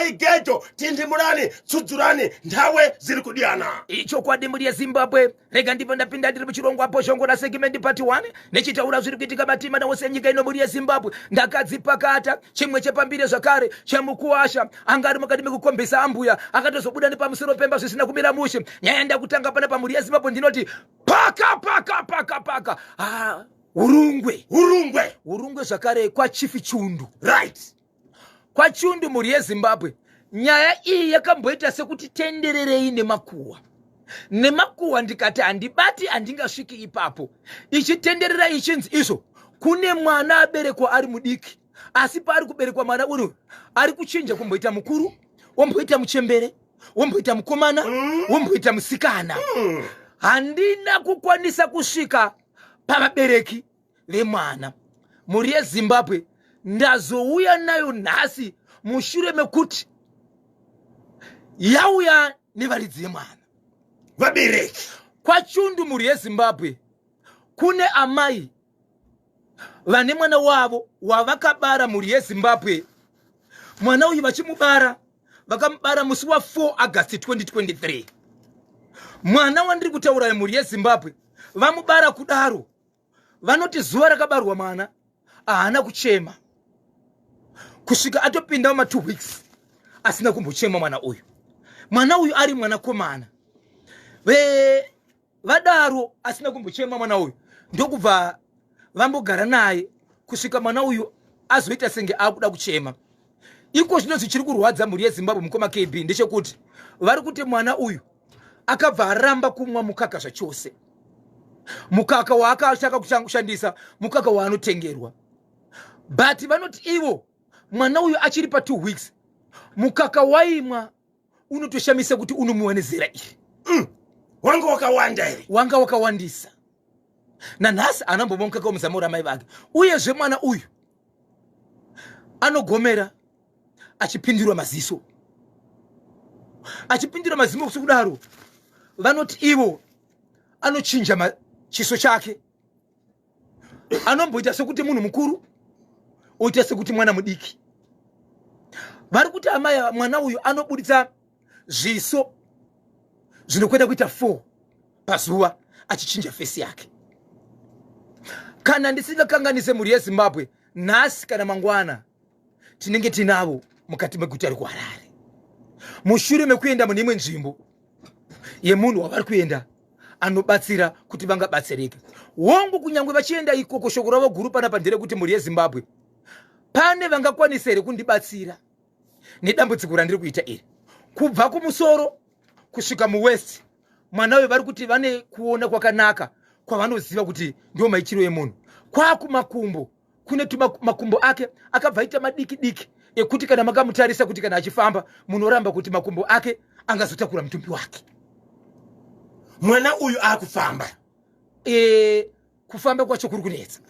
Pfuurai gejo, tindimurani, tsudzurani, nthawe ziri kudiyana. Ichokwadi mhuri yeZimbabwe, rega ndibva ndapinda ndiri muchirongwa Bhozhongora segment part 1 nechitaura zviri kuitika matima nawose enyika ino mhuri yeZimbabwe. Ndakadzipakata chimwe chepambire zvakare chemukuwasha anga ari mukati mekukombesa ambuya akatozobuda nepamusoro pemba zvisina kumira mushe. Nyaya ndakutanga pana pamhuri yeZimbabwe ndinoti paka paka paka paka ah, Hurungwe Hurungwe Hurungwe zvakare kwaChief Chundu. Right. KwaChundu mhuri yeZimbabwe nyaya iyi yakamboita sekuti tendererei nemakuhwa nemakuhwa ndikati handibati handingasviki ipapo ichitenderera ichinzi izvo kune mwana aberekwa ari mudiki asi paari kuberekwa mwana uyu ari kuchinja kumboita mukuru womboita muchembere womboita mukomana womboita musikana. Handina kukwanisa kusvika pavabereki vemwana mhuri yeZimbabwe. Ndazouya nayo nhasi mushure mekuti yauya nevaridzi vemwana vabereki kwaChundu. Mhuri yeZimbabwe, kune amai vane mwana wavo wavakabara. Mhuri yeZimbabwe, mwana uyu vachimubara vakamubara musi wa4 August 2023. Mwana wandiri kutaura, mhuri yeZimbabwe, vamubara kudaro vanoti zuva rakabarwa mwana haana kuchema kusvika atopinda muma2 weeks asina kumbochema mwana uyu. Mwana uyu ari mwanakomana. Vadaro asina kumbochema mwana uyu, ndokubva vambogara naye kusvika mwana uyu azoita senge akuda kuchema. Iko zvino zvichiri kurwadza mhuri yeZimbabwe, mukoma KB, ndechekuti vari kuti mwana uyu akabva aramba kumwa mukaka zvachose. Mukaka waakataka kushandisa mukaka waanotengerwa, but vanoti ivo mwana uyu achiri pa2 weeks mukaka waimwa unotoshamisa kuti unomwiwa nezera iri. Wanga wakawanda here? Wanga wakawandisa. Nanhasi anambomwa mukaka wemuzamo ramai vake. Uyezve mwana uyu anogomera achipindurwa maziso, achipindura maziso kudaro vanoti ivo anochinja chiso chake, anomboita sekuti munhu mukuru, oita sekuti mwana mudiki. Vari kuti amai mwana uyu anobuditsa zviso zvinokwenda kuita 4 pazuva achichinja face yake. Kana ndisingakanganise, mhuri yeZimbabwe, nhasi kana mangwana tinenge tinavo mukati meguta rekuHarare mushure mekuenda mune imwe nzvimbo yemunhu wavari kuenda anobatsira kuti vangabatsirike. Hongu, kunyange vachienda ikoko, shoko ravo guru panapa nderekuti, mhuri yeZimbabwe, pane vangakwanisa here kundibatsira nedambudziko randiri kuita iri? Kubva kumusoro kusvika muwaist mwana uyo vari kuti vane kuona kwakanaka kwavanoziva kuti ndo maitiro emunhu. Kwakumakumbo kune makumbo ake akabva aita madiki diki ekuti kana makamutarisa kuti kana achifamba munoramba kuti makumbo ake angazotakura mutumbi wake. Mwana uyu akufamba? Kufamba kwacho kuri kunetsa.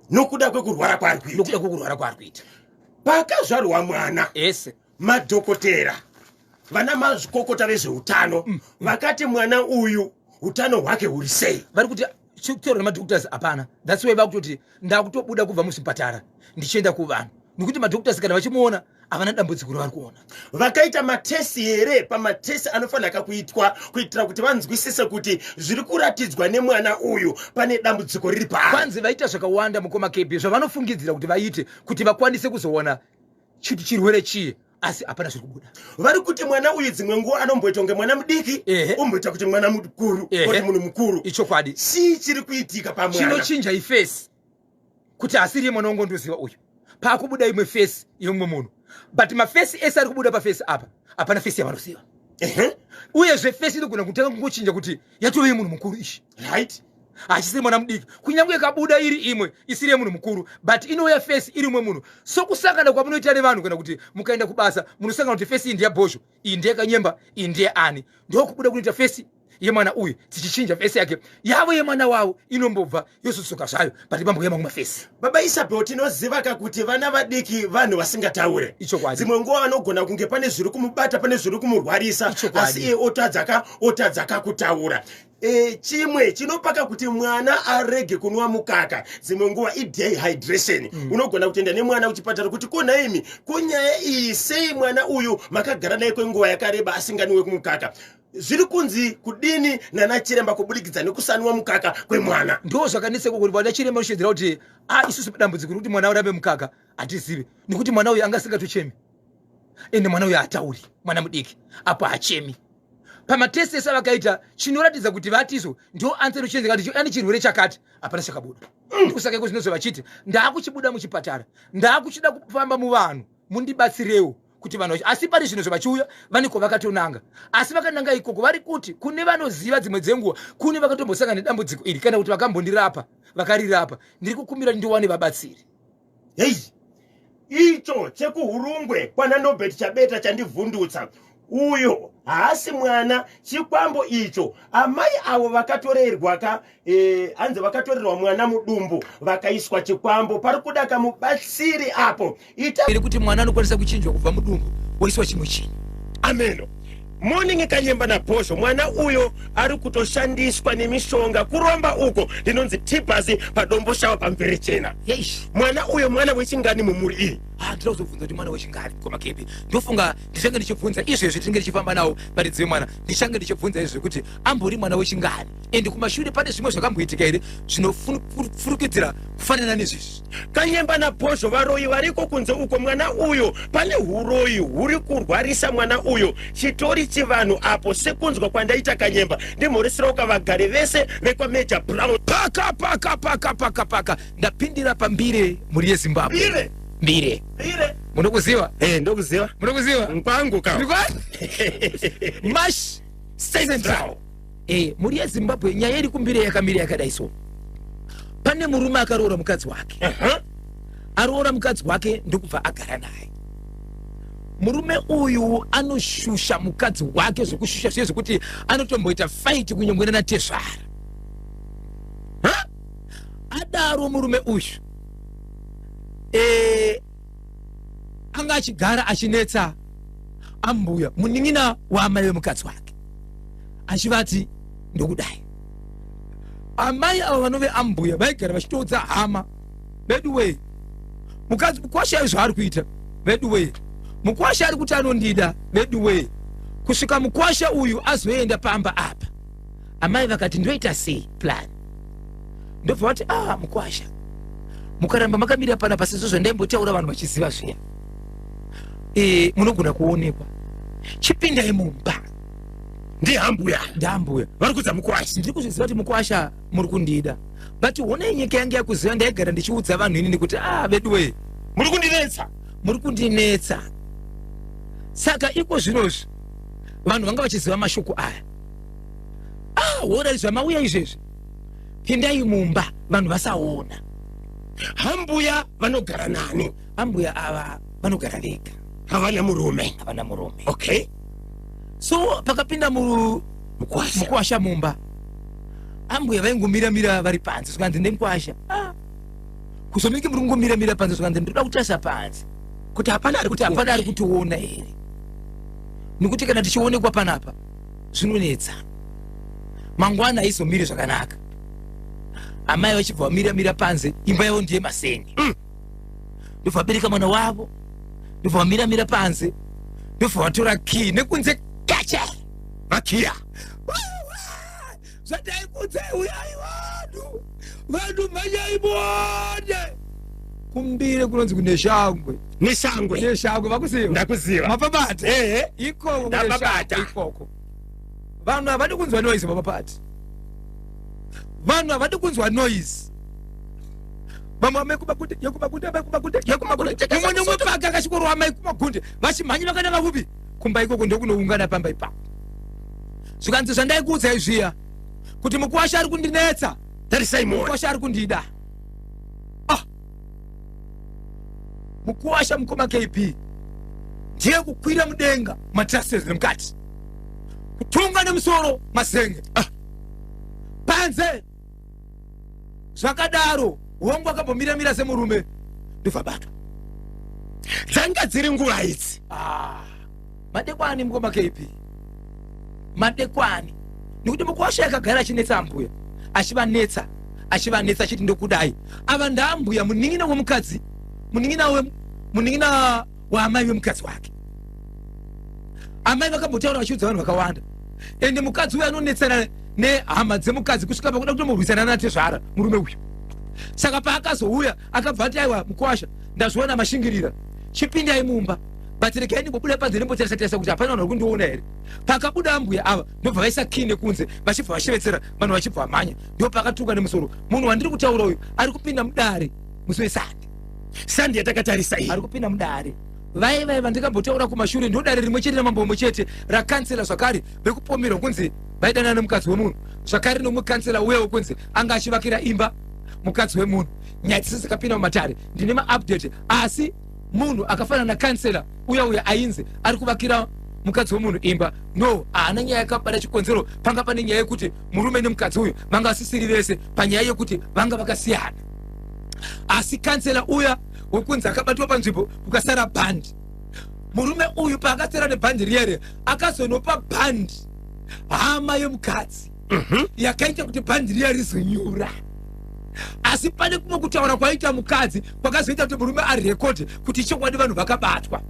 Nokuda kwekurwara kwaari kuita. Nokuda kwekurwara kwaari kuita. Pakazvarwa mwana ese madhokotera, vana mazvikokota vezveutano vakati mwana uyu utano hwake huri sei? Vari kuti chikutaura nemadoctors hapana. That's why vakutoti ndakutobuda kubva muzvipatara ndichienda kuvanhu, nekuti madoctors kana vachimuona havana dambudziko ravari kuona. Vakaita matests here? Pamatests anofanira kuitwa kuitira kuti vanzwisise kuti zviri kuratidzwa nemwana uyu pane dambudziko riri paari. Kwanzi vaita zvakawanda, mukoma KB, zvavanofungidzira kuti vaite kuti vakwanise kuzoona chiti chirwere chii, asi hapana zviri kubuda. Vari kuti mwana uyu dzimwe nguva anomboita kunge mwana mudiki, omboita kuti mwana mukuru, oti munhu mukuru. Ichokwadi. Chii chiri kuitika pamwana? Chinochinja iface, kuti asiri mwana wangondoziva uyu, paakubuda imwe face yemumwe munhu, but maface ese ari kubuda paface apa hapana face yavanoziva. Uyezve face inogona kutanga kungochinja kuti yatove yemunhu mukuru ishi, hachisiri mwana mudiki. Kunyange ikabuda iri imwe isiri yemunhu mukuru, but inouya face iri umwe munhu. Sokusangana kwamunoita nevanhu, kana kuti mukaenda kubasa munosangana kuti face iyi ndeyabhozho, iyi ndeyakanyemba, iyi ndeyeani. Ndokubuda kunoita face. Yemwana uyu tichichinja face yake, yavo yemwana wavo inombobva yozodzoka zvayo, but pambouya mamwe mafaces. Baba Isabel, tinoziva ka kuti vana vadiki vanhu vasingataure. Ichokwadi. Dzimwe nguva vanogona kunge pane zviri kumubata, pane zviri kumurwarisa. Ichokwadi. Asi iye otadzaka kutaura. Chimwe chinopaka kuti mwana arege kunwa mukaka dzimwe nguva idehydration. Unogona kutoenda nemwana kuchipatara kuti konaimi, konyaya iyi sei mwana uyu makagara naye kwenguva yakareba asinganiwe kumukaka? Zviri kunzi kudini nana chiremba kubudikidza nekusanwa mukaka kwemwana? Ndo zvakanetseka kuti vana chiremba vanoshedzera kuti a isusu dambudziko rekuti mwana urambe mukaka hatizivi, nekuti mwana uyu anga asingatochemi, ende mwana uyu haatauri, mwana mudiki apo hachemi. Pamatest ese avakaita chinoratidza kuti vatizo ndo answer inochienzeka kuti ane chirwere chakati, hapana chakabuda. Ndikusaka iko zvinozva vachiti ndaakuchibuda muchipatara, ndaakuchida kufamba muvanhu, mundibatsirewo kuti vanhu asi pari zvino zvavachiuya vaniko vakatonanga, asi vakananga ikoko vari kuti kune vanoziva dzimwe dzenguva, kune vakatombosangana nedambudziko iri kana kuti vakambondirapa vakarirapa, ndiri kukumbira ndiwane vabatsiri. Hei, icho chekuHurungwe kwana Nobert Chabeta chandivhundutsa. Uyo haasi mwana, chikwambo icho. Amai avo vakatorerwa ka, hanzi vakatorerwa mwana mudumbu vakaiswa chikwambo. Pari kuda kamubatsiri apo ita Iri kuti mwana anokwanisa kuchinjwa kubva mudumbu woiswa chimwe chinhu. Ameno. Morning Kanyemba naBhozho. Mwana uyo ari kutoshandiswa nemishonga, kuromba uko. Ndinonzi Tibasi paDomboshawa paMverechena. Yeish. Mwana uyo mwana wechingani mumhuri iyi? Ah, ndinoda kuzobvunza kuti mwana wechingani komakepi. Ndofunga ndichange ndichibvunza izvezvi, tinenge tichifamba nawo varidzi vemwana, ndichange ndichibvunza izvezvi kuti ambori mwana wechingani, ende kumashure pane zvimwe zvakamboitika here zvinofurikidzira kufanana nezvizvi. Kanyemba naBhozho, varoyi variko kunze uko. Mwana uyo pane uroyi huri kurwarisa mwana uyo, chitori chivanhu apo sekunzwa kwandaita. Kanyemba, ndimhoreserawo kavagari vese vekwaMajor Brown. Paka paka paka paka paka, ndapindira pambire, mhuri yeZimbabwe. Mbire. Mbire. Mbire. Munokuziva? Ndokuziva. Munokuziva? Nkwangu ka. Mash Central. Mhuri yeZimbabwe, nyaya iri kumbire yakamira yakadai. So pane murume akaroora mukadzi wake. Aroora mukadzi wake ndokubva agara naye. Murume uyu anoshusha mukadzi wake zvekushusha zviye zvekuti anotomboita fight kunyangwe nanatezvara. Ha? Adaro murume uyu anga achigara achinetsa ambuya munin'ina waamai vemukadzi wake, achivati ndokudai. Amai ava vanove ambuya vaigara vachitoudza hama, "Vedu wee, mukadzi mukwasha zvaari kuita, vedu wee, mukwasha ari kuti anondida, vedu wee." Kusvika mukwasha uyu azoenda pamba apa, amai vakati, "Ndoita sei plan?" Ndobva vati, "Ah, mukwasha, mukaramba makamira panapa sezvo zvandaimbotaura vanhu vachiziva zviya, munogona kuonekwa. Chipindai mumba." Ndihambuya? Ndambuya. Vari kudza mukwasha. "Ndiri kuzviziva kuti mukwasha muri kundida, but honai nyika yange yakuziva. Ndaigara ndichiudza vanhu inini kuti, ah, veduwee, muri kundinetsa. Muri kundinetsa. Saka iko zvinozvi vanhu vanga vachiziva mashoko aya. Ah, horai, zvamauya izvezvi, pindai mumba vanhu vasaona." Hambuya vanogara nani? Ambuya ava vanogara vega. Havana murume? Havana murume. So pakapinda Mukwasha. Mukwasha mumba, ambuya vaingomiramira vari panze. Zvikanzi nemukwasha, "Ah, kuzomike muri kungomiramira panze?" Zvikanzi, "Ndoda kutarisa panze kuti hapana ari kuti hapana ari kutiona here, nekuti kana tichionekwa panapa zvinonetsa, mangwana haizomiri zvakanaka." Amai vachibva vamiramira panze. Imba yavo ndiye masenge. Ndobva vabereka mwana wavo, ndobva vamiramira panze, ndobva vatora kii nekunze kacha. Vakiya. "Zvataikudzai, uyai vanhu, vanhu mhanyai muone kumbire kunonzi kune shangwe." Neshangwe. Neshangwe vakuziva? Ndakuziva. Mapabata? Ehe. Ikoko kune Ndapabata. shangwe ikoko. Vanhu havadi kunzwa noise papapati, vanhu havadi kunzwa noise. Vamwe amai kumagunde, yekumagunde, amai kumagunde, yekumagunde, mumwe nemumwe pake akasvikorwa amai kumagunde, vachimhanya vakananga kupi? Kumba ikoko. Ndokunoungana pamba ipapo. Zvikanzi, "Zvandaikuudzai zviya kuti mukwasha ari kundinetsa, tarisai muone, mukwasha ari kundida." Ah, mukwasha, mukoma KB, ndiye kukwira mudenga matrasses nemukati. Kutunga nemusoro mazenge ah. Panze zvakadaro hongu akambomira mira semurume ndobva batwa. Dzanga dziri nguva idzi. Ah, madekwani mukoma KP, madekwani, nekuti mukwasha yakagara achinetsa ambuya, achivanetsa achivanetsa achiti ndokudai. Ava ndaambuya munin'ina wemukadzi, munin'ina waamai vemukadzi wake. Amai vakambotaura vachiudza vanhu vakawanda, ende mukadzi uyu anonetsana nehama dzemukadzi kusvika pakuda kutomborwisana natezvara murume uyu. Saka paakazouya akabva ati, aiwa mukwasha, ndazviona mashingirira, chipindai mumba, but regai ndimbobuda panze ndimbotarisa tarisa kuti hapana vanhu vari kundiona here. Pakabuda ambuya ava ndobva vaisa kii nekunze, vachibva vashevetsera vanhu vachibva vamhanya, ndo pakatuka nemusoro. Munhu wandiri kutaura uyu ari kupinda mudare musi weSande. Sande yatakatarisa iyi ari kupinda mudare. Vai vai vandikambotaura kumashure, ndo dare rimwe chete namambo mumwe chete rakansela zvakare vekupomerwa kunzi vaidanana nemukadzi wemunhu, zvakare nomukansela uya wekunzi anga achivakira imba mukadzi wemunhu. Nyaya dzese dzakapinda mumatare, ndine maupdate. Asi munhu akafanana nakansela uya uya ainzi ari kuvakira mukadzi wemunhu imba, no, haana nyaya yakabata chikonzero. Panga pane nyaya yekuti murume nemukadzi uyu vanga vasisiri vese, panyaya yekuti vanga vakasiyana. Asi kansela uya wekunzi akabatwa panzvimbo kukasara bhandi, murume uyu paakasara nebhandi riya riya akazonopa bhandi hama yemukadzi yakaita kuti bhandi riya rizonyura. Asi pane kumwe kutaura kwaita mukadzi kwakazoita kuti murume arekodhe kuti chokwadi vanhu vakabatwa.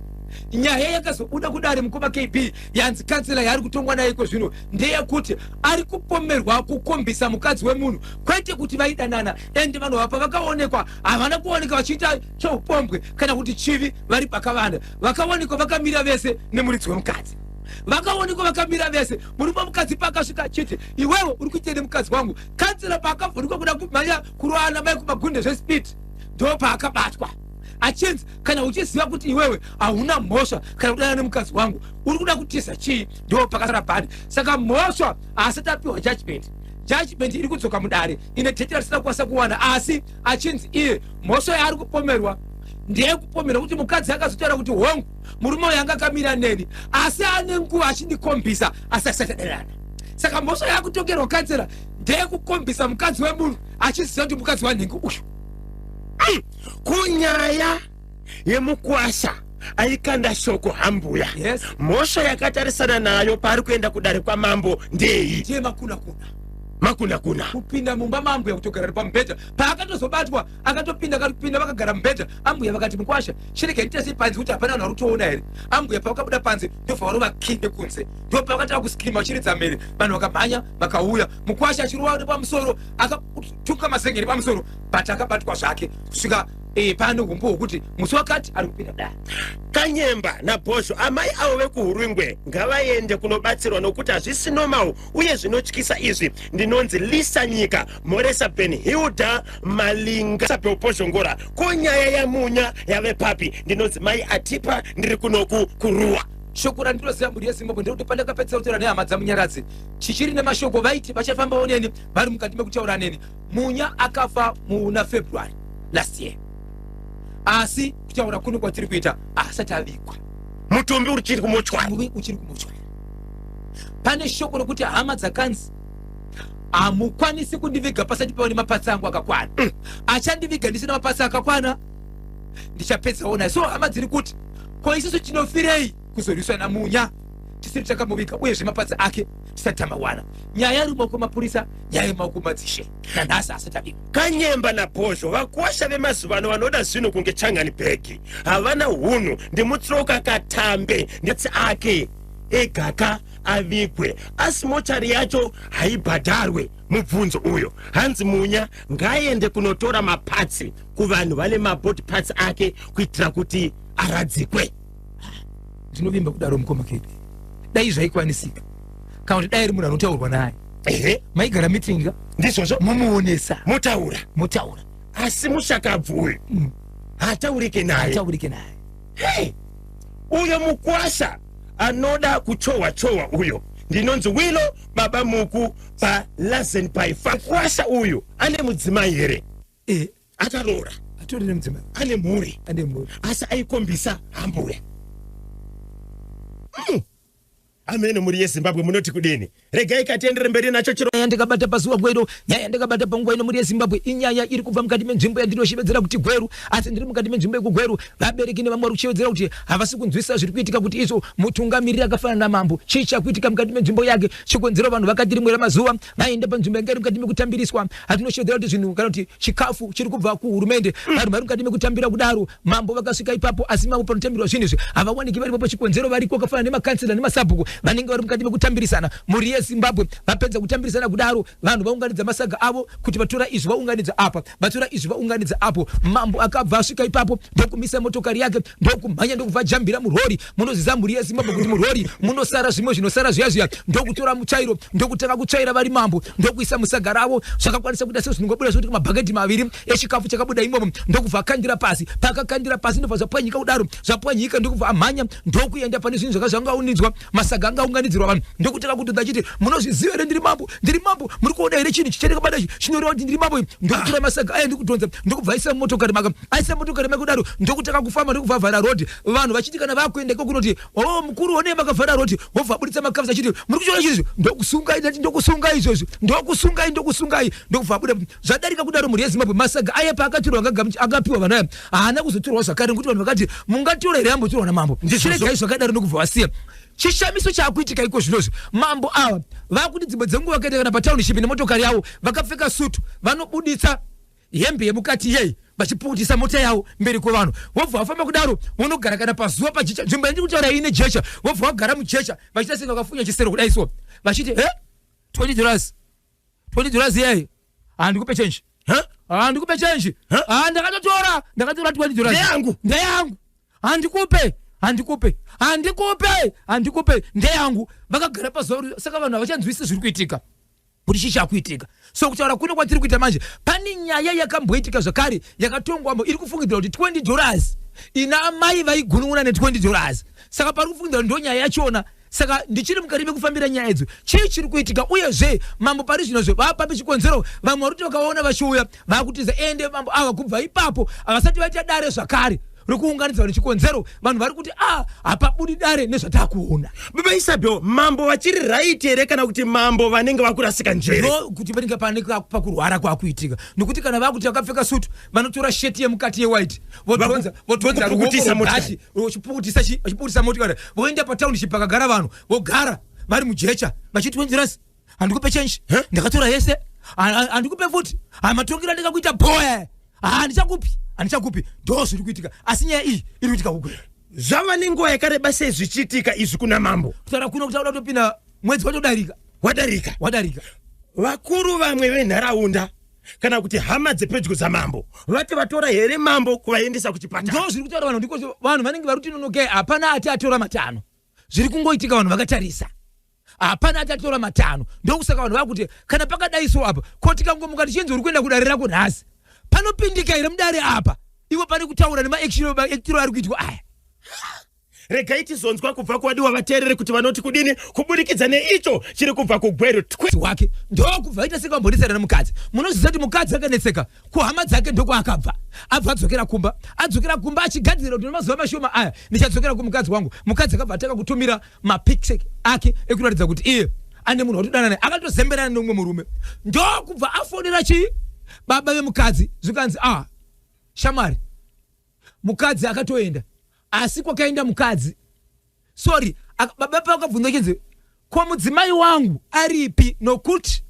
Nyaya yakazobuda kudare mukoma KB, yanzi kansela yaari kutongwa naye iko zvino ndeyekuti ari kupomerwa kukombisa mukadzi wemunhu, kwete kuti vaidanana. Ende vanhu vapa vakaonekwa havana kuoneka vachiita cheupombwe kana kuti chivi vari pakavanda. Vakaonekwa vakamira vese nemuridzi wemukadzi, vakaonekwa vakamira vese. Murume wemukadzi paakasvika achiti, iwewe uri kuitei nemukadzi wangu? Kansela paakavhurikwa kuda kumhanya kuroana mai kumagunde zvespeed, ndo paakabatwa achinzi, kana uchiziva kuti iwewe hauna mhosva kana kudana nemukadzi wangu, uri kuda kutiza chii? Ndo pakasara bhandi. Saka mhosva haasati apiwa judgment. Judgment iri kudzoka mudare ine date ratisina kukwanisa kuwana. Asi achinzi iye mhosva yaari kupomerwa ndeyekupomerwa kuti mukadzi akazotaura kuti hongu, murume uyu anga akamira neni, asi ane nguva achindikombisa, asi asati adanana. Saka mhosva yaakutongerwa kansela ndeyekukombisa mukadzi wemunhu achiziva kuti mukadzi wanhingi uyu. Kunyaya yemukwasha aikanda shoko hambuya, mhosva yakatarisana nayo paari kuenda kudare kwamambo ndei? Ndiye makunakuna. Makunakuna. Kupinda mumba maambuya kutogara pamubhedha. Paakatozobatwa akatopinda, akatopinda vakagara mubhedha. Ambuya vakati, mukwasha, chirege nditese panze kuti hapana vanhu vari kutoona here? Ambuya pavakabuda panze ndobva varova kinde kunze, ndo pavakatanga kuskrima vachiridza mhere. Vanhu vakamhanya vakauya, mukwasha achirova nepamusoro, akatuka mazenge nepamusoro, but akabatwa zvake kusvika pane umbo hwekuti musi wakati ari kupinda dare. Kanyemba naBhozho, amai avo vekuHurungwe ngavaende kunobatsirwa nokuti hazvisi normal uye zvinotyisa izvi. Ndinonzi Lisa Nyika Moresa Ben Hilda Malinga Bhozhongora. Ko nyaya yaMunya yave papi? Ndinonzi Mai Atipa, ndiri kunoku kuRuwa. Shoko randinoziva, mhuri yeZimbabwe, nderekuti pandakapedzisa kutaura nehama dzaMunyaradzi chichiri nemashoko vaiti vachafambawo neni, vari mukati mekutaura neni. Munya akafa muna February last year, asi kutaura kuno kwatiri kuita asati avigwa. Mutumbi uchiri kumochwari. Mutumbi uchiri kumochwari. Pane shoko rokuti hama dzakanzi, hamukwanisi kundiviga pasati pava nemapatsi angu akakwana. Achandiviga ndisina mapatsi akakwana ndichapedzawo naye. So hama dziri kuti, ko isusu tinofirei kuzorwiswa naMunya tisiri takamuviga, uyezve mapatsi ake tisati tamawana? Nyaya iri mumaoko mapurisa, nyaya iri mumaoko madzishe, nanhasi asati avigwa. Kanyemba naBhozho, vakwasha vemazuva ano vanoda zvinhu kunge changani bhegi, havana hunhu. Ndimutsoka Katambe ndetsi ake egaka avigwe, asi mochari yacho haibhadharwe. Mubvunzo uyo hanzi Munya ngaaende kunotora mapatsi kuvanhu vane mabody parts ake kuitira kuti aradzikwe. Ndinovimba kudaro, mukoma Kepi. Dai zvaikwanisika, kana kuti dai ari munhu anotaurwa naye, maigara meeting ka, Ndizvozvo. Mumuonesa. Motaura. Motaura. Asi mushakabvu uyu haataurike naye. Ataurike naye. Hey, uyo mukwasha anoda kuchohwa chohwa uyo. Ndinonzi Wilo Baba Muku paLazen Paifa. Mukwasha uyu ane mudzimai here? Akaroora? Atori nemudzimai. Ane mhuri? Ane mhuri. Asi aikombisa hambuya. Amene mhuri yeZimbabwe, munoti kudini? Regai katiendere mberi nacho chiro. Nyaya ndakabata pazuva Gweru, nyaya ndakabata panguva ino, mhuri yeZimbabwe, inyaya iri kubva mukati menzvimbo yandinoshevedzera kuti Gweru. Asi ndiri mukati menzvimbo yekuGweru, vabereki nevamwe vari kushevedzera kuti havasi kunzwisisa zviri kuitika, kuti izvo mutungamiriri akafanana namambo, chii chakuitika mukati menzvimbo yake. Chikonzero, vanhu vakati rimwe ramazuva vaenda panzvimbo yanga iri mukati mekutambiriswa, atinoshevedzera kuti zvinhu kana kuti chikafu chiri kubva kuhurumende. Vanhu vari mukati mekutambira kudaro, mambo vakasvika ipapo, asi mambo panotambirwa zvinhu izvi havawaniki varipo. Pachikonzero variko vakafanana nemakansela nemasabhuku vanenge vari mukati mekutambirisana. Mhuri yeZimbabwe, vapedza kutambirisana kudaro, vanhu vaunganidza masaga avo kuti vatora izvi, vaunganidza apa, vatora izvi, vaunganidza apo. Mambo akabva asvika ipapo, ndokumisa motokari yake, ndokumhanya, ndokubva ajambira murori. Munoziva, mhuri yeZimbabwe, kuti murori munosara zvimwe zvinosara zviya zviya. Ndokutora mutsvairo, ndokutanga kutsvaira vari mambo, ndokuisa musaga ravo. Zvakakwanisa kuita sezvinongobuda zvekuti mabhaketi maviri echikafu chakabuda imomo, ndokubva akandira pasi. Paakakandira pasi, ndobva zvapwanyika kudaro. Zvapwanyika, ndokubva amhanya, ndokuenda pane zvinhu zvaka zvangaunidzwa, masaga angaunganidzirwa vanhu, ndokutanga kutodza achiti, "Munozviziva here? Ndiri mambo, ndiri mambo. Muri kuona here chinhu chichandakabata ichi chinoreva kuti ndiri mambo?" Ndokutora masaga aya, ndikudhonza, ndokubva aisa mumotokari maka. Aisa mumotokari make kudaro, ndokutanga kufamba, ndokubva avhara rodhi. Vanhu vachiti kana vakuenda iko kunoti, "O mukuru, onei makavhara rodhi." Wobva abuditsa makafusi achiti, "Muri kuchiona chinhu? Ndokusungai, ndati ndokusungai izvozvi, ndokusungai, ndokusungai." Ndokubva abuda. Zvadarika kudaro, mhuri yeZimbabwe, masaga aya paakatorwa, akapiwa vanhu aya, haana kuzotorwa zvakare, nekuti vanhu vakati, "Mungatora here ambotorwa namambo?" Chiregai zvakadaro, ndokubva vasiya. Chishamiso chaakuitika iko zvinozvi, mambo ava vakuti dzimwe dzenguva vakaita kana patownship nemotokari yavo, vakapfeka sutu, vanobuditsa hembe yemukati yei, vachipukutisa mota yavo mberi kwevanhu. Vobva vafamba kudaro, vonogara kana pazuva pajecha. Nzvimbo yandiri kutaura ine jecha. Vobva vagara mujecha, vachiita senge vakafunya chisero kudai so, vachiti, "He, $20, $20 yei? Handikupe change, handikupe change. Ndakatotora, ndakatora $20." Ndeyangu. Ndeyangu, handikupe, handikupe, handikupe, handikupe, ndeyangu. Vakagara pazuva. Saka vanhu havachanzwisi zviri kuitika, kuti chii chakuitika. So kutaura kuno kwatiri kuita manje, pane nyaya yakamboitika zvakare yakatongwamo, iri kufungidzira kuti $20 ina amai vaigunun'una ne$20. Saka pari kufungidzira kuti ndo nyaya yachona. Saka ndichiri mukati mekufambira nyaya idzo, chii chiri kuitika? Uyezve mambo pari zvinozvo vapapi chikonzero? Vamwe vari kuti vakaona vachiuya vakutiza. Ende mambo ava kubva ipapo havasati vaita dare zvakare rokuunganidza vanhu. Chikonzero, vanhu vari kuti a hapabudi dare nezvatakuona. Baba Isabel, mambo vachiri right here, kana kuti mambo vanenge vakurasika njere? No, kuti panenge pane pakurwara kwakuitika, nokuti kana vakuti vakapfeka sutu, vanotora sheti yemukati yewhite, vodhonza, vodhonza Vokupukutisa ruoko motikari. rwebhachi, vachipukutisa motikari, voenda patownship pakagara vanhu, vogara vari mujecha vachiti, "$20, handikupe change, ndakatora yese, handikupe futi. Hamatongero andikakuita boe, handichakupi, handichakupi." Ndo zviri kuitika, asi nyaya iyi iri kuitika kuGweru. Zvava nenguva yakareba sei zvichiitika izvi kuna mambo? Kutaura kuno, kutaura kutopinda mwedzi watodarika. Wadarika. Wadarika. Vakuru vamwe venharaunda kana kuti hama dzepedyo dzamambo vati vatora here mambo kuvaendesa kuchipatara? Ndo zviri kutaura vanhu. Ndiko vanhu vanenge vari kuti nonokei, hapana ati atora matano. Zviri kungoitika vanhu vakatarisa, hapana ati atora matano. Ndokusaka vanhu vakuti kana pakadai so apa, ko tikangomuka tichinzi uri kuenda kudare rako nhasi, panopindika here mudare apa, ivo pane kutaura nemaactiro ari kuitwa aya? Regai tizonzwa kubva kuvadiwa vateereri kuti vanoti kudini kuburikidza neicho chiri kubva kuGweru. Twe Wake ndokubva aita sekambonetsana nemukadzi. Munoziva kuti mukadzi akanetseka kuhama dzake, ndokwaakabva abva adzokera kumba. Adzokera kumba achigadzirira kuti nemazuva mashoma aya ndichadzokera kumukadzi wangu. Mukadzi akabva atanga kutumira mapics ake ekuratidza kuti iye ane munhu watodanana naye, akatozemberana nemumwe murume. Ndokubva afonera chii, baba vemukadzi, zvikanzi, "A shamwari, mukadzi akatoenda." Asi kwakaenda mukadzi, sorry, baba pavakabvunza chinzi, "Ko mudzimai wangu aripi, nokuti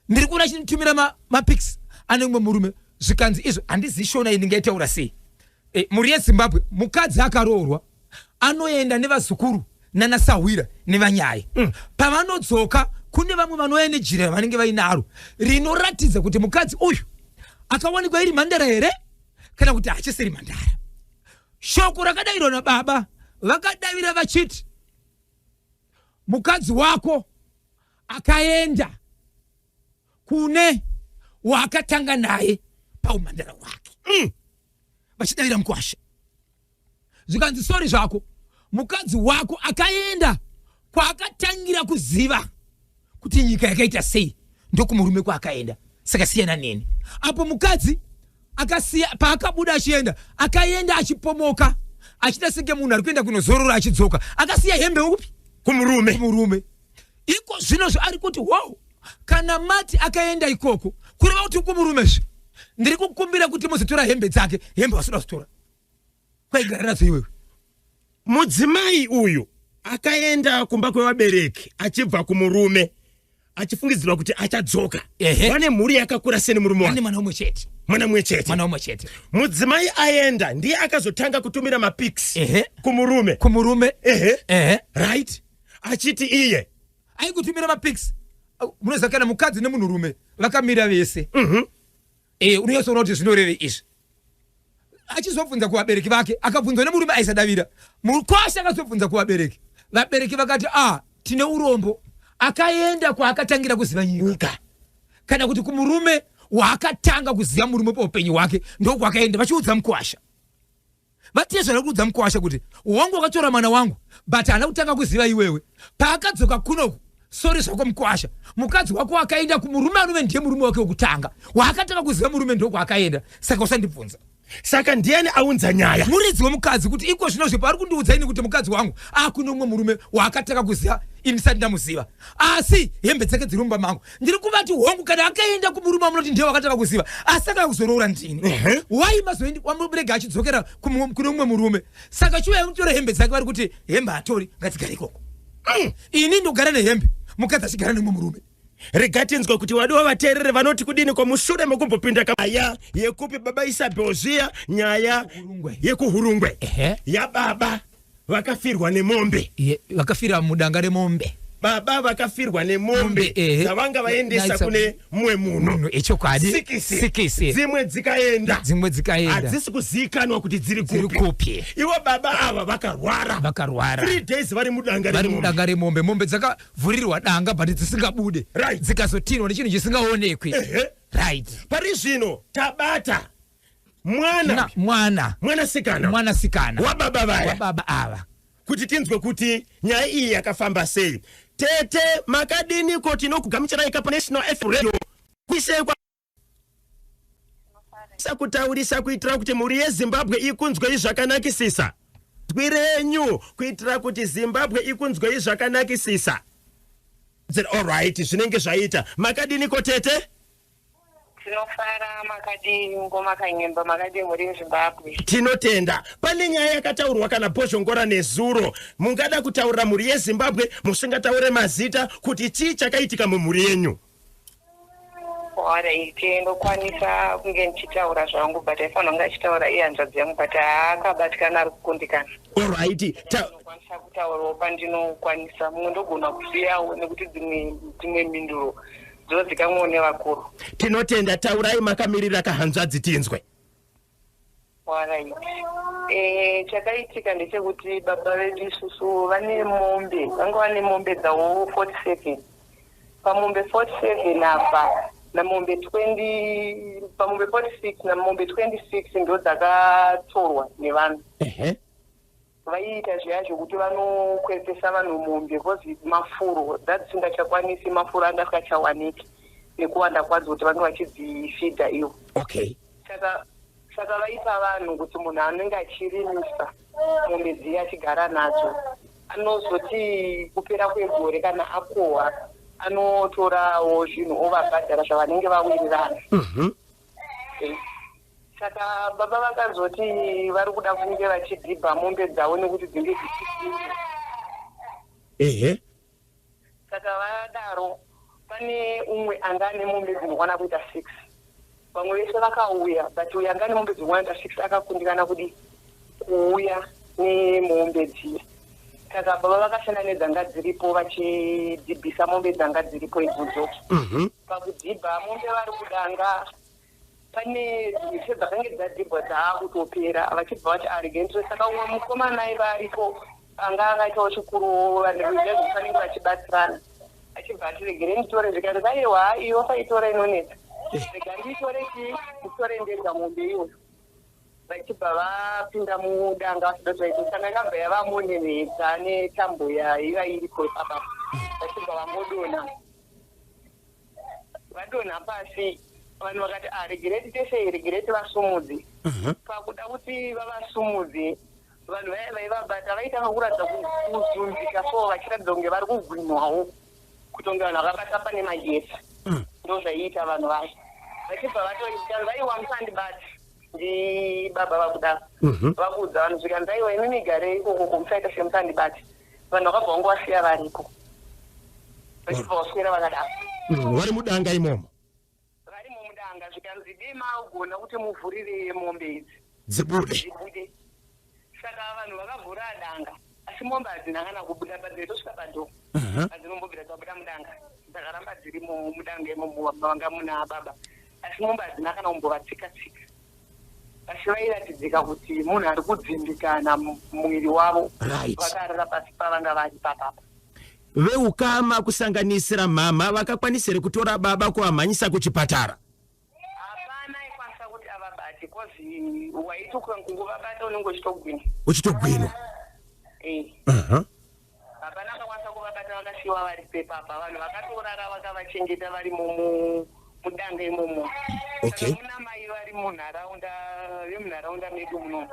ndiri kuona achinitumira mapics ane mumwe murume?" Zvikanzi izvo, handizivi Shona iyi ndingaitaura sei. Mhuri yeZimbabwe, mukadzi akaroorwa anoenda nevazukuru nanasahwira nevanyai. Pavanodzoka kune vamwe vanouya nejira ravanenge vainaro rinoratidza kuti mukadzi uyu akawanikwa iri mhandara here kana kuti hachisiri mhandara. Shoko rakadayirwa nababa, vakadavira vachiti, "Mukadzi wako akaenda kune waakatanga naye paumhandara hwake." Vachidavira mukwasha, zvikanzi, "Sorry zvako, mukadzi wako akaenda kwaakatangira kuziva kuti nyika yakaita sei, ndokumurume kwaakaenda, saka siyana neni." Apo mukadzi akasiya, paakabuda achienda, akaenda achipomoka, achiita senge munhu ari kuenda kunozorora, achidzoka akasiya hembe upi? Kumurume. Kumurume. Iko zvinozvo ari kuti, wow, kana mati akaenda ikoko, kureva kuti kumurumezve, ndiri kukumbira kuti muzotora hembe dzake. Hembe vasinoda kuzitora, kwaigara nadzo iwewe. Mudzimai uyu akaenda kumba kwevabereki achibva kumurume, achifungidzirwa kuti achadzoka. Vane mhuri yakakura seni murume ane wake? Mwana umwe chete. Mwana mumwe chete. Mwana umwe chete. Mudzimai aenda, ndiye akazotanga kutumira mapics kumurume. Kumurume. Ehe. Right, achiti iye Aikutumira mapics. Munoziva kana mukadzi nemunhurume vakamira vese, unonyatsoona kuti zvinoreve izvi. Achizobvunza kuvabereki vake, akabvunzwa nemurume, aisadavira. Mukwasha akazobvunza kuvabereki, vabereki vakati, a tine urombo, akaenda kwaakatangira kuziva nyika, nyika, kana kuti kumurume waakatanga kuziva murume paupenyu hwake, ndokwakaenda. Vachiudza mukwasha, vatezvara kuudza mukwasha kuti wangu wakatora mwana wangu, but haana kutanga kuziva iwewe. Paakadzoka kunoku, sorry zvako mukwasha, mukadzi wako akaenda kumurume anove ndiye murume wake wekutanga waakatanga kuziva murume, ndokwaakaenda, saka usandibvunza. Saka ndiani aunza nyaya? Muridzi wemukadzi, kuti iko zvinozvo paari kundiudza ini kuti mukadzi wangu akune umwe murume waakatanga kuziva, ini ndisati ndamuziva, asi hembe dzake dziri mumba mangu. Ndiri kuvati, hongu, kana akaenda kumurume wamunoti ndiye wakatanga kuziva, asi akauya kuzoroora ndini. Wai mazoendi wamurega achidzokera kune umwe murume? Saka chiuya mutora hembe dzake. Vari kuti hembe hatori, ngadzigare ikoko. Ini ndogara nehembe, mukadzi achigara nemumwe murume. Rega tinzwe kuti wadiwa vateerere vanoti kudini ko mushure mekumbopinda nyaya yekupi, baba Isabel, zviya nyaya Hurungwe. yekuHurungwe, yababa vakafirwa nemombe? Vakafira mudanga remombe. Baba vakafirwa nemombe Mombe, dzavanga vaendesa Naisa- kune mumwe munhu. Munhu, echokwadi. Sikisi. Sikisi. Dzimwe dzikaenda. Dzimwe dzikaenda. Hadzisi kuzivikanwa kuti dziri Dziri kupi. kupi. Ivo baba ava vakarwara. Vakarwara. 3 days vari mudanga Vari remombe. mudanga remombe. Mombe dzakavhurirwa danga, but dzisingabude. Dzikazotinwa nechinhu chisingaonekwi. Right. Pari zvino tabata mwana. Mwana. Mwanasikana. Mwanasikana. Wababa vaya. Wababa ava. Kuti tinzwe kuti nyaya iyi yakafamba sei. Tete, makadiniko? Tinokugamuchirai pa National FM Radio kuisekwa kutaurisa kuitira kuti mhuri yeZimbabwe ikunzwei zvakanakisisa. Zwi renyu kuitira kuti Zimbabwe ikunzwei zvakanakisisa. Alright, zvinenge zvaita. Makadiniko, tete? Tinofara, makadii ngoma Kanyemba, makadii muri muZimbabwe? Tinotenda. Pane nyaya yakataurwa kana Bhozhongora nezuro. Mungada kutaurira mhuri yeZimbabwe, musingataure mazita, kuti chii chakaitika mumhuri yenyu? Alright, ndokwanisa kunge ndichitaura zvangu, but aifanira kunge achitaura iye hanzvadzi yangu, but haakabatikana, ari kukundikana. Alright. Ndinokwanisa kutaurawo pandinokwanisa, mumwe ndogona kusiyawo nekuti dzimwe mhinduro dzinozikamwawo nevakuru. Tinotenda. Taurai makamirira kahanzvadzi, tinzwe. Alright. Chakaitika ndechekuti baba vedu isusu vane mombe, vanga vane mombe dzavo 47. Pamombe 47 apa, namombe 20, pamombe 46 namombe 26 ndo dzakatorwa nevanhu. Vaiita zviya zvokuti vanokweretesa vanhu mombe, because mafuro dzadzisingachakwanisi, mafuro anga asingachawaniki nekuwanda kwadzo kuti vange vachidzifidha ivo. Saka vaipa vanhu kuti munhu anenge achirimisa mombe dziya, achigara nadzo, anozoti kupera kwegore kana akohwa, anotorawo zvinhu ovabhadhara zvavanenge vawirirana. Saka baba vakazoti vari kuda kunge vachidhibha mombe dzavo nekuti dzinge dzichidhibha. Saka vadaro, pane umwe anga ane mombe dzinokwana kuita six. Vamwe vese vakauya, but uyo anga ane mombe dzinokwana kuita six akakundikana kudi kuuya nemombe dziya. Saka baba vakashanda nedzanga dziripo, vachidhibhisa mombe dzanga dziripo idzodzo. Pakudhibha mombe vari kudanga, pane dzese dzakange dzadhibwa dzaakutopera, vachibva vati aregentire. Saka umwe mukomana aiva ariko anga akaitawo chikuruwo, vanhu vanenge vachibatsirana, achibva ati, "Regere nditore." Zvikanzi, "Aiwa, iyo usaitora, inonetsa, rega ndiitore chii, nditore ndega mombe iyoyo." Vachibva vapinda mudanga vachida kuti vaite, saka yakabva yavamonenedza netambo yaiva iripo ipapa, vachibva vangodonha. Vadonha pasi, vanhu vakati, "A, regereti tesei, regereti vasumudze." Pakuda kuti vavasumudze, Vanhu vaya vaivabata vaitanga kuratidza kuzunzika so, vachiratidza kunge vari kugwinwawo, kutonge vanhu vakabata pane magetsi. Ndo zvaiita vanhu vaya, vachibva vatoita, vaiwa musandibata, ndibaba vakudaro. Vakuudza vanhu, zvikanzi, "Aiwa, imi migarei ikokoko, musaita semusandibati." Vanhu vakabva vangowasiya varipo, vachibva vaswera vakadaro. Vari mudanga imomo? Varimo mudanga. Zvikanzi, "Dema ugona kuti muvhurire mombe idzi dzibude." Dzibude. Saka vanhu vakavhura danga, asi mombe hadzina kana kubuda. Padzaitosvika padoor, hadzinombobvira dzabuda mudanga. Dzakaramba dzirimo mudanga imomo vanga muna baba, asi mombe hadzina kana kumbovatsika tsika. Asi vairatidzika kuti munhu ari kudzimbikana mumuviri wavo. Vakarara pasi pavanga vari papapa. Veukama, kusanganisira mama, vakakwanisa here kutora baba kuvamhanyisa kuchipatara? Hapana aikwanisa kuti avabate, cause waiti kungovabata unenge uchitogwina. Uchitogwinwa. Eh. Hapana akakwanisa kuvabata, vakasiyiwa vari pepapa. Vanhu vakatorara vakavachengeta vari mudanga imomo. Saka muna mai vari munharaunda, vemunharaunda medu munomu,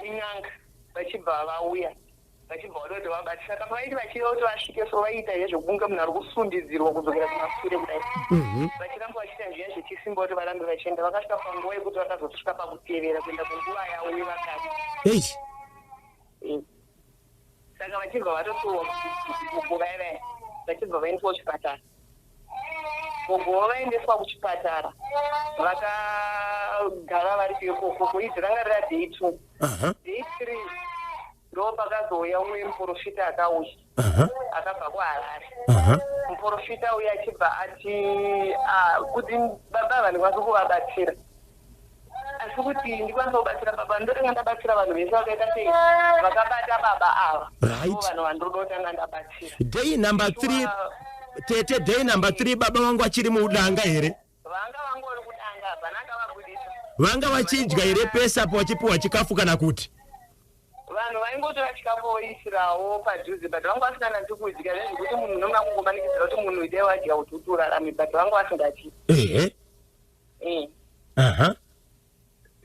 in'anga, vachibva vauya, vachibva vada kuti vabate. Saka pavaiti vachiva kuti vasvike so, vaiita zvezvekunge munhu ari kusundidzirwa kudzokera kumasure kudai, vachiramba vachiita zviya zvechisimba kuti varambe vachienda. Vakasvika panguva yekuti vakazosvika pakutevera kuenda kunguva yavo yevakadzi. Ei. Saka vachibva vatotorwa, gogo vaya vaya vachibva vaendeswa kuchipatara. Gogo vaendeswa kuchipatara, vakagara vari ikoko. Idzi ranga rira day two. Day three ndo pakazouya umwe muprofita akauya, akabva kuHarare. Muprofita uya achibva ati, "Ah, kuti baba ava ndikwanisa kuvabatsira, asi kuti ndikwanisa kubatsira baba, ndotanga ndabatsira vanhu vese vakaita sei, vakabata baba ava." Ndo vanhu vandoda kutanga ndabatsira. Day number three, tete, day number three, baba vangu vachiri mudanga here? Vanga vangori kudanga, hapana akavabudisa. Vanga vachidya here pese apo, vachipiwa chikafu kana kuti? Vanhu vaingotora chikafu voisirawo padhuze, but vanga vasinganatsi kudya zvezvekuti munhu unonga kungomanikidzira kuti munhu idai wadya kuti uti urarame, but vanga vasingadyi.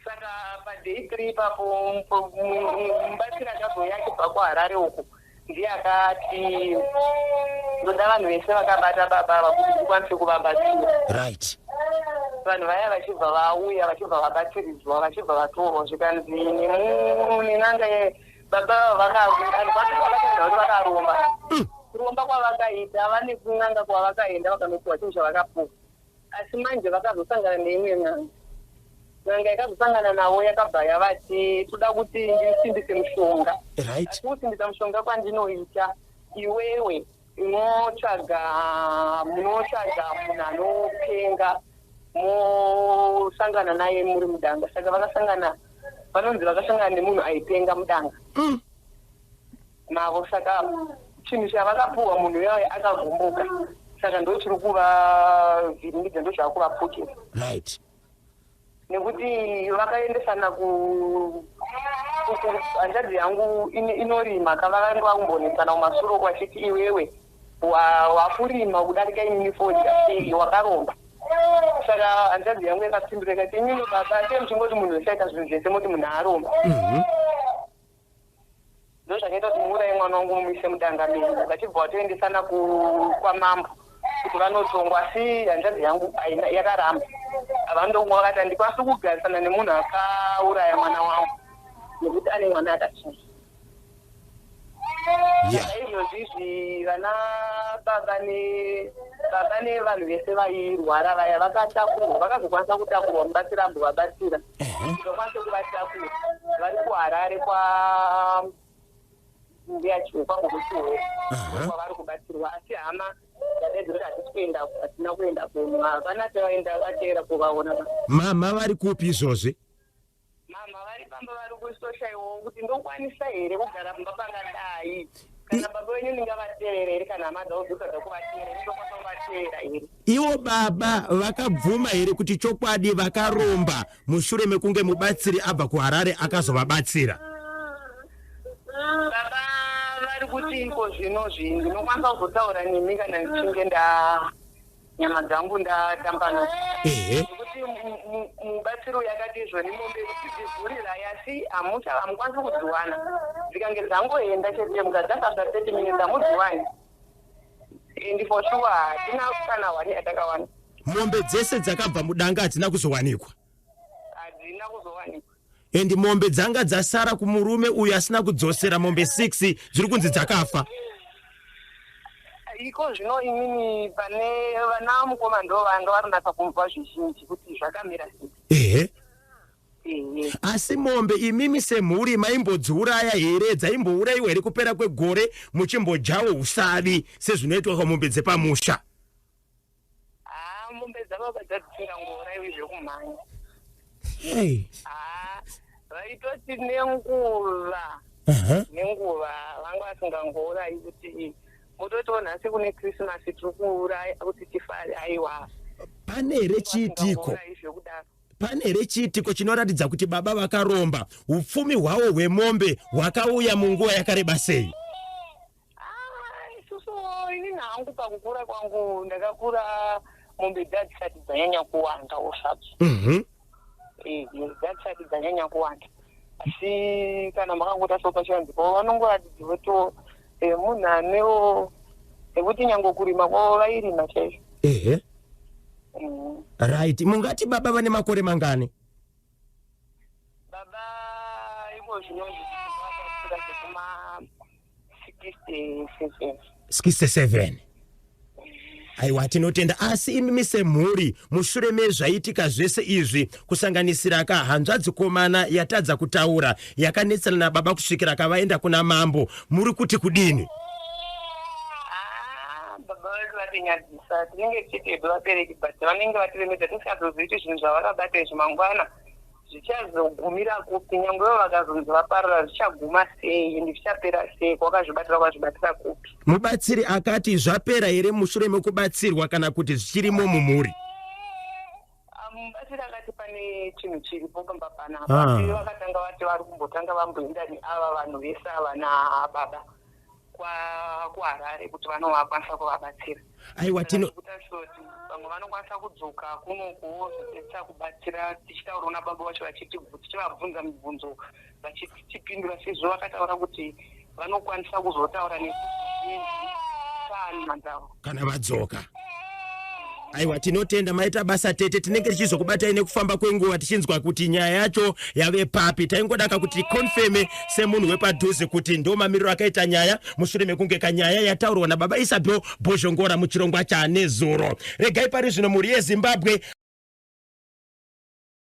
Saka paday three ipapo, mubatsiri akazouya achibva kuHarare uku ndiye akati, "Ndoda vanhu vese vakabata baba ava kuti ndikwanise kuvabatsira." Vanhu vaya vachibva vauya, vachibva vabatsiridzwa, vachibva vatorwa. Zvikanzi nen'anga, baba ava vakaenda kuti vakaromba. Kuromba kwavakaita, vane kun'anga kwavakaenda, vakanopiwa chinhu chavakapuwa. Asi manje vakazosangana neimwe n'anga. N'anga yakazosangana navo yakabva yavati, "Toda kuti ndisimbise mushonga. Asi kusimbisa mushonga kwandinoita, iwewe unotsvaga, munotsvaga munhu anopenga, mosangana naye muri mudanga." Saka vakasangana, vanonzi vakasangana nemunhu aipenga mudanga mavo. Saka chinhu chavakapuhwa, munhu iyayo akagumbuka, saka ndo chiri kuvavhiringidza, ndo zvakuvapukira. Nekuti vakaendesana hanzvadzi yangu inorima kava, vanga vakumbonetsana kumasuro vachiti, "Iwewe wakurima kudarika inini fodya, sei wakaromba?" Saka hanzvadzi yangu yakapindura ikati, "Inini baba, sei muchingoti munhu wese aita zvinhu zvese moti munhu aromba? Ndo zvakaita kuti muuraye mwana wangu, mumuise mudanga menyu." Vachibva vatoendesana kwamambo kuti vanotongwa, asi hanzvadzi yangu yakaramba. Havandongwa, vakati, "Handikwanisi kugarisana nemunhu akauraya mwana wangu, nekuti ane mwana akachinja." Saka izvozvi izvi vana baba nebaba nevanhu vese vairwara vaya vakatakurwa, vakazokwanisa kutakurwa. Mubatsiri ambovabatsira, vakwanise kuvatakura. Vari kuHarare kwa Mbuya Chiupa, kukuchiwo kwavari kubatsirwa. Asi hama dzadaidzira kuti hatisi kuenda, hatina kuenda kuno, havana taenda vateera kuvaona. Mama vari kupi izvozvi? Mama vari pamba, vari kusoshaiwawo kuti ndokwanisa here kugara pamba pangadai. Kana baba venyu ndingavatevera here? Kana hama dzavo dzikada kuvateera, ndokwanisa kuvateera here? Ivo baba vakabvuma here kuti chokwadi vakaromba mushure mekunge mubatsiri abva kuHarare akazovabatsira? Baba vari kuti, "Iko zvinozvi ndinokwanisa kuzotaura nemi kana ndichinge nda nyama dzangu ndatambanuka." Nekuti Mubatsiri uyu akati izvoni mombe dzidzivhurirai, asi hamukwanisi kudziwana. Dzikange dzangoenda chete, mukadzafamba 30 minutes hamudziwani. And for sure hatina kana one yatakawana. Mombe dzese dzakabva mudanga hadzina kuzowanikwa? Hadzina kuzowanikwa. And mombe dzanga dzasara kumurume uyu asina kudzosera, mombe 6, dziri kunzi dzakafa? Iko zvino inini pane vana mukoma ndo vanga varinatsa kunzwa zvizhinji kuti zvakamira sei. Ehe. Asi mombe imimi semhuri maimbodziuraya here? Dzaimbourayiwa here kupera kwegore muchimbodyawo usavi sezvinoitwa pamombe dzepamusha? Haa, mombe dzababa dzadzisingangourayiwi zvekumhanya. Hey. Haa, vaitoti nenguva nenguva vanga vasingangourayi kuti mutotiwo nhasi kune Christmas tiri kuuraya kuti tifare, aiwa. Pane here chiitiko Vasingangourayi zvekudaro. Pane here chiitiko chinoratidza kuti baba vakaromba? Upfumi hwavo hwemombe hwakauya munguva yakareba sei? Ah, isusu inini hangu pakukura kwangu ndakakura mombe dzadzisati dzanyanya kuwanda zvadzo. Dzadzisati dzanyanya kuwanda, asi kana makangotasawo pachivanze pavo vanongoratidza kutiwo munhu anewo nekuti nyange kurima kwavo vairima chaizvo. Right, mungati baba vane makore mangani? Baba iko zvino zvakatasira zvekuma 67. 67. Aiwa, tinotenda. Asi imimi semhuri, mushure mezvaitika zvese izvi, kusanganisira ka hanzvadzi komana yatadza kutaura, yakanetsana nababa kusvikira kavaenda kuna mambo, muri kuti kudini? Ah, baba vedu vatinyadzisa. Tinenge tichiti hedu vabereki, but vanenge vatiremedza tisingazozivi kuti zvinhu zvavakabata izvi mangwana zvichazogumira kupi. Nyange ivo vakazonzi vaparara, zvichaguma sei ende zvichapera sei? Kwakazvibatira, kwazvibatira kupi? Mubatsiri akati zvapera here mushure mekubatsirwa, kana kuti zvichirimo mumhuri? Ah, mubatsiri akati pane chinhu chiripo pamba panapa. Asi vakatanga vati vari kumbotanga vamboenda neava vanhu vese ava nababa kuHarare kuti vanovakwanisa kuvabatsira. Aiwa, tino Kutasoti vamwe vanokwanisa kudzoka kunoku vozopedzisa kubatsira. Tichitaurawo nababa vacho tichivabvunza mibvunzo, vachitipindura sezvo vakataura kuti vanokwanisa kuzotaura nesu zvizhinji taanima dzavo. Kana vadzoka. Aiwa, tinotenda, maita basa tete. Tinenge tichizokubatai nekufamba kwenguva tichinzwa kuti nyaya yacho yave papi. Taingodaka kuti confirme semunhu wepadhuze kuti ndo mamiriro akaita nyaya mushure mekunge kanyaya yataurwa nababa Isabel Bhozhongora muchirongwa chanezuro. Regai pari zvino, mhuri yeZimbabwe.